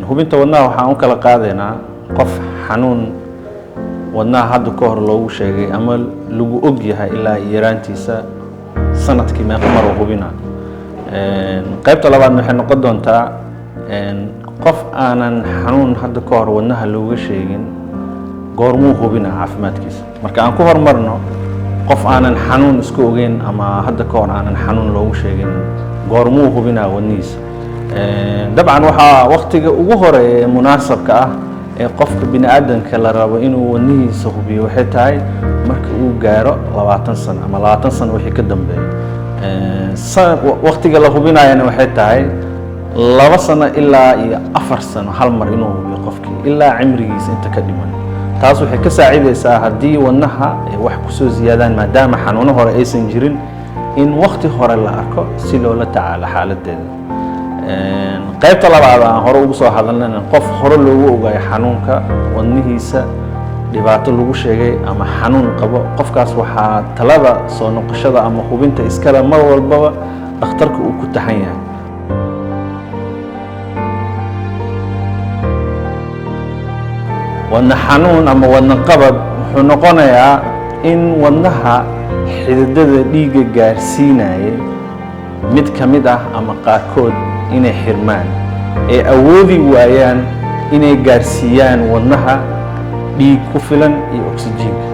Hubinta wadnaha waxaan u kala qaadaynaa qof xanuun wadnaha hadda ka hor loogu sheegay ama lagu og yahay ilaa yaraantiisa, sanadkii meeqa mar uu hubina. Qaybta labaadna waxay noqon doontaa qof aanan xanuun hadda ka hor wadnaha looga sheegin, goormuu hubina caafimaadkiisa. Marka aan ku horumarno qof aanan xanuun isku ogeyn ama hadda ka hor aanan xanuun loogu sheegin, goormuu hubinaa wadnihiisa? Dabcan waxaa waktiga ugu horeeya ee munaasabka ah ee qofka bini aadamka la rabo inuu wadnihiisa hubiyo waxay tahay marka uu gaaro 20 sano ama 20 sano wixii ka dambeeya. Waktiga la hubinayana waxay tahay 2 sano ilaa iyo 4 sano hal mar inuu hubiyo qofkii ilaa cimrigiisa inta ka dhiman. Taas waxay ka saacidaysaa haddii wadnaha ay wax kusoo ziyaadaan, maadaama xanuuno hore aysan jirin, in wakti hore la arko si loola tacaalo xaaladeeda. Qaybta labaad aan hore ugu soo hadalnayna, qof hore loogu ogaayo xanuunka wadnihiisa dhibaato lagu sheegay ama xanuun qabo, qofkaas waxaa talada soo noqoshada ama hubinta iskale mar walbaba dhakhtarka uu ku taxan yahay. Wadna xanuun ama wadna qabad wuxuu noqonayaa in wadnaha xididada dhiigga gaarsiinayay mid ka mid ah ama qaarkood inay xirmaan ee awoodi waayaan inay gaarsiiyaan wadnaha dhiig ku filan iyo oksijiinka.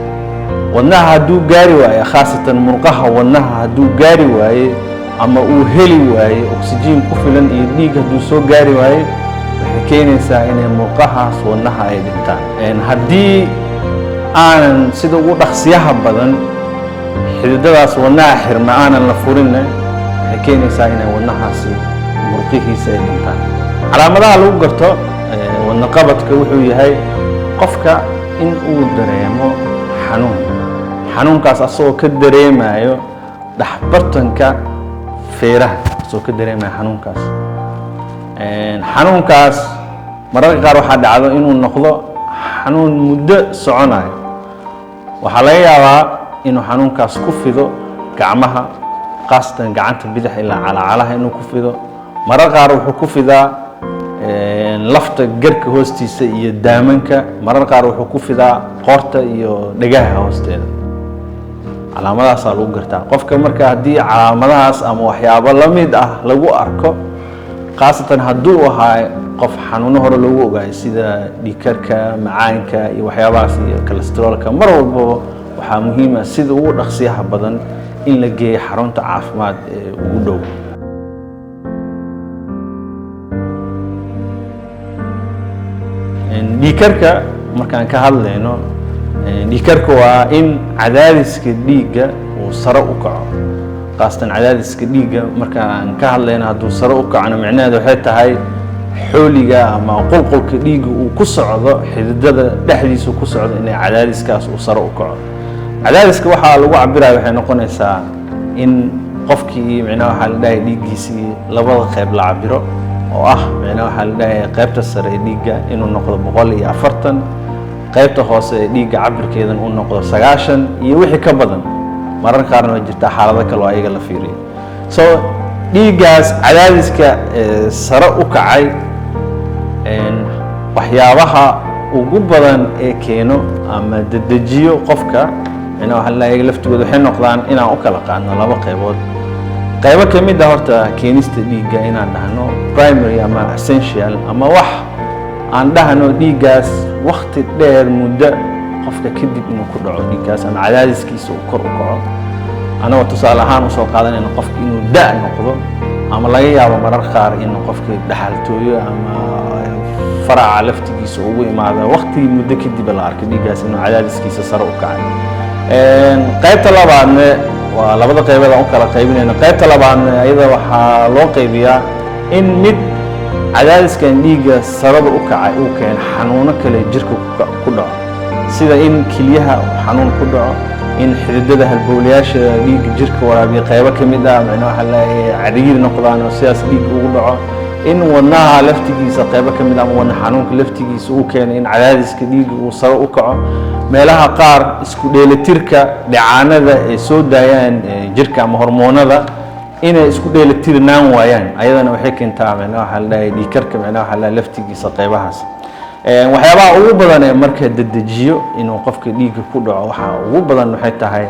Wadnaha hadduu gaari waayo, khaasatan murqaha wadnaha hadduu gaari waaye ama uu heli waaye oksijiin ku filan iyo dhiig hadduu soo gaari waaye, waxay keenaysaa inay murqahaas wadnaha ay dhintaan. Haddii aanan sida ugu dhaqsiyaha badan xididadaas wadnaha xirma aanan la furinna, waxay keenaysaa inay wadnahaasi murqihiisa ay dhintaan. Calaamadaha lagu garto wadna qabadka wuxuu yahay qofka in uu dareemo xanuun, xanuunkaas asagoo ka dareemayo dhexbartanka feeraha, asagoo ka dareemayo xanuunkaas. Xanuunkaas mararka qaar waxaa dhacdo inuu noqdo xanuun muddo soconayo. Waxaa laga yaabaa inuu xanuunkaas ku fido gacmaha, khaasatan gacanta bidix ilaa calacalaha inuu ku fido. Marar qaar wuxuu ku fidaa lafta garka hoostiisa iyo daamanka. Marar qaar wuxuu ku fidaa qoorta iyo dhegaha hoosteeda. Calaamadahaasaa lagu gartaa qofka. Marka haddii calaamadahaas ama waxyaabo la mid ah lagu arko, khaasatan hadduu ahaa qof xanuuno hore loogu ogaayo sida dhiigkarka, macaanka iyo waxyaabahaas iyo kolesteroolka, mar walbaba waxaa muhiim ah sida ugu dhaqsiyaha badan in la geeyo xarunta caafimaad ee ugu dhow. Dhiigkarka markaan ka hadlayno, dhiigkarka waa in cadaadiska dhiigga uu sare u kaco. Khaasatan cadaadiska dhiigga markaan ka hadlayno hadduu sare u kacona, micnaheedu waxay tahay xooliga ama qulqulka dhiigga uu ku socdo xididada dhexdiisa ku socdo inay cadaadiskaas uu sare u kaco. Cadaadiska waxaa lagu cabiraya waxay noqonaysaa in qofkii micnaha waxaa la dhahay dhiiggiisii labada qayb la cabiro, oo ah micnaha waxaa la dhahay qaybta sare ee dhiigga inuu noqdo 140, qaybta hoose ee dhiigga cabirkeedan uu noqdo 90 iyo wixii ka badan. Marar qaarna way jirtaa xaalado kale oo ayaga la fiiriyo. So dhiiggaas cadaadiska sare u kacay, waxyaabaha ugu badan ee keeno ama dedejiyo qofka micnaha waxaa la dhahay laftigooda waxay noqdaan inaan u kala qaadno laba qaybood. Qaybo ka mid ah horta keenista dhiigga inaan dhahno primary ama essential, ama wax aan dhahno dhiiggaas wakti dheer muddo qofka kadib inuu ku dhaco dhiiggaas ama cadaadiskiisa uu kor u kaco. Anagoo tusaale ahaan usoo qaadanayna qofka inuu da' noqdo, ama laga yaabo marar qaar in qofkii dhaxaltooyo ama faraca laftigiisa ugu imaado waktigii muddo kadib la arkay dhiiggaas inuu cadaadiskiisa sare u kacay. Qaybta labaadna waa labada qaybood aan u kala qaybinayno. Qaybta labaadna iyada waxaa loo qaybiyaa in mid cadaadiskan dhiigga sarada u kacay uu keeno xanuuno kale jirka ku dhaco, sida in kelyaha xanuun ku dhaco, in xididada halbowlayaasha dhiigga jirka waraabiya qaybo ka mid ah micnaha waxaa leeyahay cariiri noqdaan oo sidaas dhiigga ugu dhaco, in wadnaha laftigiisa qaybo ka mid ah ama wadna xanuunka laftigiisa uu keeno in cadaadiska dhiigga uu sare u kaco. Meelaha qaar isku dheelitirka dheecaanada ay soo daayaan jirka ama hormoonada Inay isku dheelitirnaan waayaan ayadana waxay keentaa, micnaha waxaa la dhahay, dhiigkarka, micnaha waxaa la dhahay, laftigiisa qaybahaas. Waxyaabaha ugu badan ee marka dedejiyo inuu qofka dhiigga ku dhaco, waxaa ugu badan waxay tahay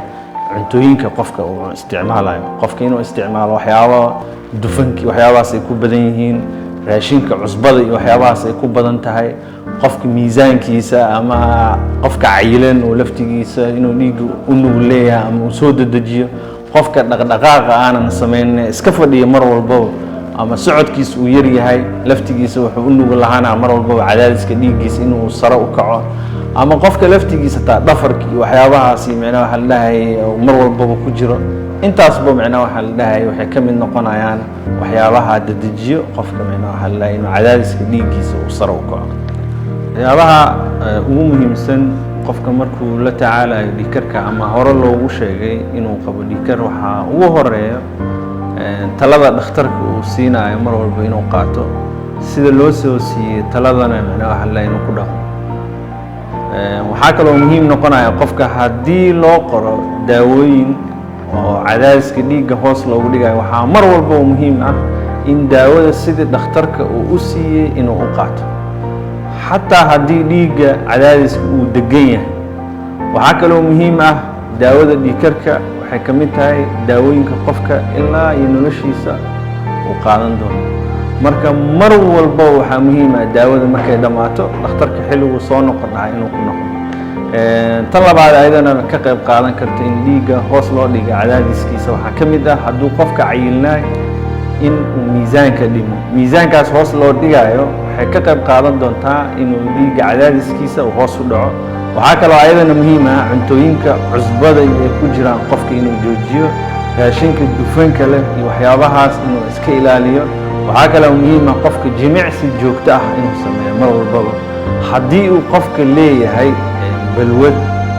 cuntooyinka qofka uu isticmaalayo. Qofka inuu isticmaalo waxyaaba dufanki, waxyaabahaas ay ku badan yihiin, raashinka cusbada iyo waxyaabahaas ay ku badan tahay, qofka miisaankiisa ama qofka cayilan oo laftigiisa inuu dhiigga u nugul leeyahay ama uu soo dedejiyo, qofka dhaqdhaqaaqa aanan samayn, iska fadhiya mar walbaba ama socodkiisa uu yar yahay, laftigiisa wuxuu u nugul lahaanaa mar walbaba cadaadiska dhiiggiisa inuu sare u kaco, ama qofka laftigiisa taa dhafarki iyo waxyaabahaasi, micnaha waxaa la dhahay, mar walbaba ku jiro. Intaasba, micnaha waxaa la dhahay, waxay ka mid noqonayaan waxyaabaha dedejiyo qofka, micnaha waxaa la dhahay, inuu cadaadiska dhiiggiisa uu sare u kaco. Waxyaabaha ugu muhiimsan qofka markuu la tacaalayo dhiigkarka ama hore loogu sheegay inuu qabo dhiigkar, waxaa ugu horeeyo talada dhakhtarka uu siinayo mar walba inuu qaato, sida loo soo siiyey taladana, micnaha waxaa la dhahay, inuu ku dhaqmo. Waxaa kaloo muhiim noqonaya qofka haddii loo qoro daawooyin oo cadaadiska dhiigga hoos loogu dhigayo, waxaa mar walba oo muhiim ah in daawada sidii dhakhtarka uu u siiyey inuu u qaato, xataa haddii dhiigga cadaadiska uu degan yahay. Waxaa kaloo muhiim ah daawada dhiigkarka waxay ka mid tahay daawooyinka qofka ilaa iyo noloshiisa uu qaadan doono. Marka mar walba waxaa muhiim ah daawada markay dhammaato, dhakhtarka xilliguu soo noqon dhahay inuu ku noqdo. Tan labaad ayadana ka qayb qaadan karta in dhiigga hoos loo dhiga cadaadiskiisa waxaa ka mid ah hadduu qofka cayilnaay in uu miisaanka dhimo. Miisaankaas hoos loo dhigayo waxay ka qayb qaadan doontaa inuu dhiigga cadaadiskiisa uu hoos u dhaco. Waxaa kaloo ayadana muhiim ah cuntooyinka cusbada iyo ay ku jiraan qofka inuu joojiyo, raashinka dufanka leh iyo waxyaabahaas inuu iska ilaaliyo. Waxaa kaloo muhiim ah qofka jimicsi joogto ah inuu sameeyo mar walbaba. Haddii uu qofka leeyahay balwad,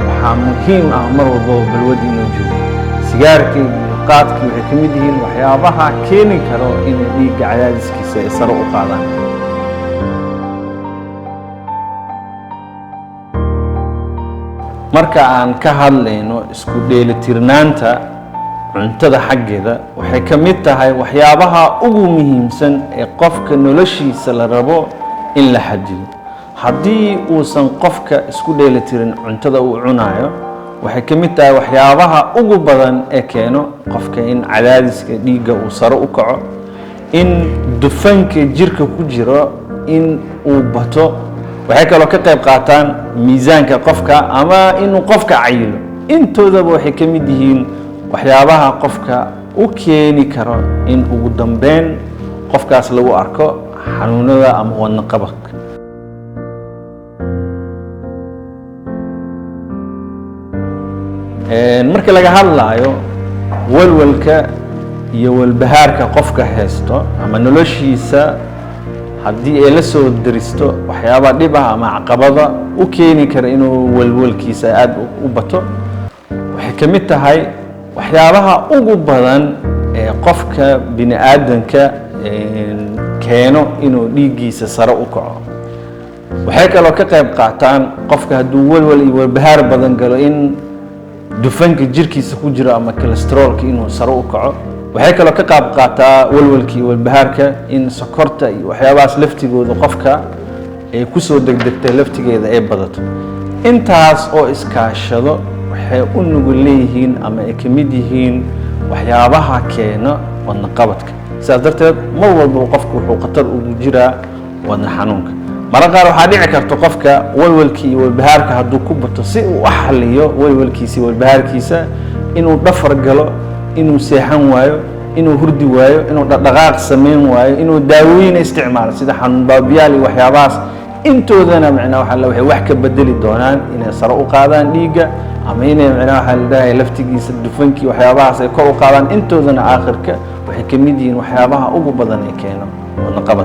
waxaa muhiim ah mar walbaba balwad inuu joojiyo. Sigaarka iyo qaadkii waxay ka mid yihiin waxyaabaha keeni karo inay dhiigga cadaadiskiisa ay sare u qaadaan. Marka aan ka hadlayno isku dheelitirnaanta cuntada xaggeeda, waxay ka mid tahay waxyaabaha ugu muhiimsan ee qofka noloshiisa la rabo in la xadido. Haddii uusan qofka isku dheelitirin cuntada uu cunayo, waxay ka mid tahay waxyaabaha ugu badan ee keeno qofka in cadaadiska dhiigga uu sare u kaco, in dufanka jirka ku jiro in uu bato. Waxay kaloo ka qayb qaataan miisaanka qofka ama inuu qofka cayilo. Intoodaba waxay ka mid yihiin waxyaabaha qofka u keeni karo in ugu dambeyn qofkaas lagu arko xanuunada ama wadno qabadka. Marka laga hadlaayo walwalka iyo walbahaarka qofka haysto ama noloshiisa, haddii ay la soo deristo waxyaaba dhib ah ama caqabada u keeni kara inuu walwalkiisa aada u bato, waxay ka mid tahay waxyaabaha ugu badan ee qofka bini aadanka keeno inuu dhiiggiisa sare u kaco. Waxay kaloo ka qayb qaataan qofka hadduu walwal iyo walbahaar badan galo in dufanka jirkiisa ku jiro ama kolesteroolka inuu sare u kaco. Waxay kaloo ka qayb qaataa walwalka iyo walbahaarka in sokorta iyo waxyaabahaas laftigooda qofka ay kusoo degdegtay laftigeeda ay badato. Intaas oo iskaashado waxay u nugul leeyihiin ama ay ka mid yihiin waxyaabaha keena wadno qabadka. Sidaas darteed mar walbaba qofka wuxuu khatar ugu jiraa wadno xanuunka. Marar qaar waxaa dhici karta qofka walwalkii iyo walbahaarka hadduu ku bato, si uu u xalliyo walwalkiisa iyo walbahaarkiisa, inuu dhafar galo, inuu seexan waayo, inuu hurdi waayo, inuu dhaqdhaqaaq samayn waayo, inuu daawooyin isticmaalo sida xanuun baabiyaal iyo waxyaabahaas. Intoodana, macnaa waxaa la, waxay wax ka bedeli doonaan inay sare u qaadaan dhiigga ama inay, macnaa waxaa la dhahay, laftigiisa dufankii waxyaabahaas ay kor u qaadaan. Intoodana aakhirka waxay ka mid yihiin waxyaabaha ugu badan ee keeno wadno qabadka.